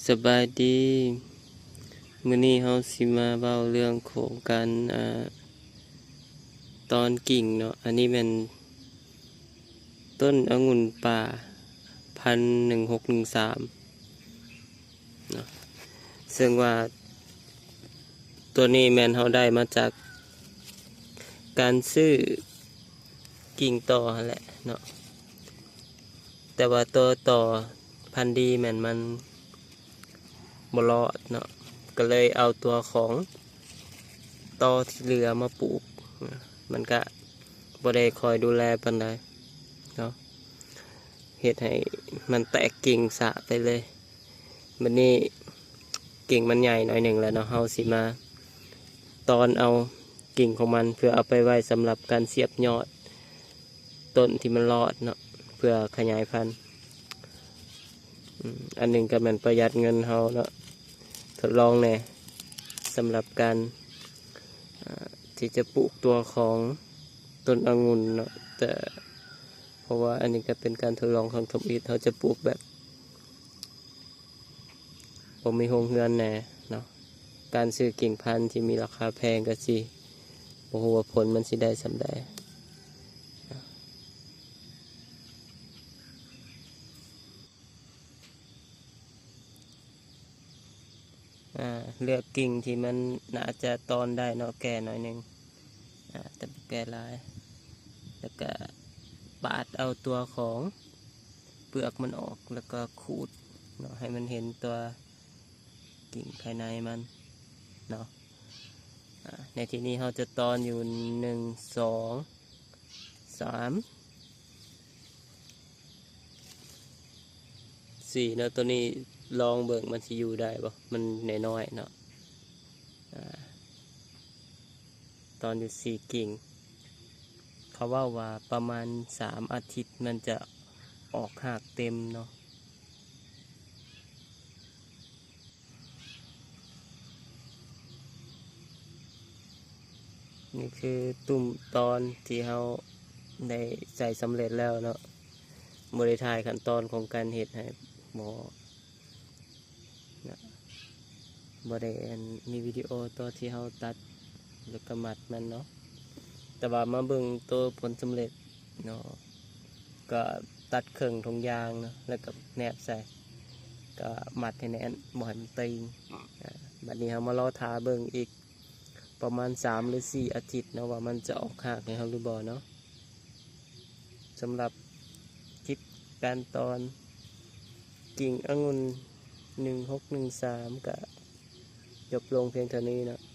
ສະບາຍດີ ມື້ນີ້ເຮົາຊິມາເວົ້າເລື່ອງໂຄງການ ອາ ຕອນກິ່ງເນາະ. ອັນນີ້ແມ່ນຕົ້ນອະງຸ່ນປ່າ ພັນໜຶ່ງຫົກໜຶ່ງສາມເນາະ, ເຊິ່ງວ່າຕົວນີ້ແມ່ນເຮົາໄດ້ມາຈາກການຊື້ກິ່ງຕໍຫັ້ນແຫຼະເນາະ. ແຕ່ວ່າຕົວຕໍພັນດີແມ່ນມັນບໍ່ລອດເນາະ, ກໍເລີຍເອົາຕົວຂອງຕໍທີ່ເຫຼືອມາປູກ. ມັນກະບໍ່ໄດ້ຄ່ອຍດູແລປານໃດເນາະ, ເຮັດໃຫ້ມັນແຕກກິ່ງສະໄປເລີຍ. ບັດນີ້ກິ່ງມັນໃຫຍ່ໜ້ອຍໜຶ່ງແລ້ວເນາະ, ເຮົາຊິມາຕອນເອົາກິ່ງຂອງມັນ ເພື່ອເອົາໄປໄວ້ສຳລັບການສຽບຍອດ ຕົ້ນທີ່ມັນລອດເນາະ ເພື່ອຂະຫຍາຍພັນ. ອາ ອັນໜຶ່ງກໍແມ່ນປະຢັດເງິນເຮົາເນາະ, ທົດລອງແດ່ ສຳລັບການ ອາ ທີ່ຈະປູກຕົວຂອງຕົ້ນອະງຸ່ນເນາະ. ແຕ່ເພາະວ່າອັນນີ້ກໍເປັນການທົດລອງຄັ້ງທຳອິດ, ເຮົາຈະປູກແບບ ບໍ່ມີໂຮງເຮືອນແດ່ເນາະ. ການຊື້ກິ່ງພັນທີ່ມີລາຄາແພງກໍຊິບໍ່ຮູ້ວ່າຜົນມັນຊິໄດ້ສ່ຳໃດ. ອາ ເລືອກກິ່ງທີ່ມັນໜ້າຈະຕອນໄດ້ເນາະ, ແກ່ໜ້ອຍໜຶ່ງ ອາ ແຕ່ບໍ່ແກ່ຫຼາຍ, ແລ້ວກະປາດເອົາຕົວຂອງເປືອກມັນອອກ ແລ້ວກໍຂູດເນາະ ໃຫ້ມັນເຫັນຕົວ ກິ່ງພາຍໃນມັນເນາະ. ອາ ໃນທີ່ນີ້ເຮົາຈະຕອນຢູ່ ໜຶ່ງ ສອງ ສາມ ສີ່ເນາະ. ຕົວນີ້ລອງເບິ່ງມັນຊິຢູ່ໄດ້ບໍ່, ມັນນ້ອຍໆເນາະ. ອາ ຕອນຢູ່ສີ່ກິ່ງ ເຂົາເວົ້າວ່າປະມານສາມອາທິດມັນຈະອອກຮາກເຕັມເນາະ. ນີ້ຄືຕຸ້ມຕອນທີ່ເຮົາໄດ້ໃສ່ສຳເລັດແລ້ວເນາະ, ບໍ່ໄດ້ຖ່າຍຂັ້ນຕອນຂອງການເຮັດໃຫ້ ບໍ່ ນະ ບໍ່ໄດ້ອັນ ມີວິດີໂອຕອນທີ່ເຮົາຕັດ ແລ້ວກໍມັດມັນເນາະ. ແຕ່ວ່າມາເບິ່ງໂຕຜົນສຳເລັດເນາະ, ກໍຕັດເຄິ່ງຖົງຢາງເນາະ ແລ້ວກໍແນບໃສ່, ກໍມັດໃຫ້ແໜ້ນ ບໍ່ໃຫ້ມັນຕີງ. ອາ ບັດນີ້ເຮົາມາລໍຖ້າເບິ່ງອີກປະມານສາມ ຫຼື ສີ່ອາທິດເນາະ ວ່າມັນຈະອອກຮາກໃຫ້ເຮົາຫຼືບໍ່ເນາະ. ສຳລັບຄລິບການຕອນກິ່ງອະງຸ່ນ ໜຶ່ງຫົກໜຶ່ງສາມ ກະຈົບລົງພຽງເທົ່ານີ້ເນາະ.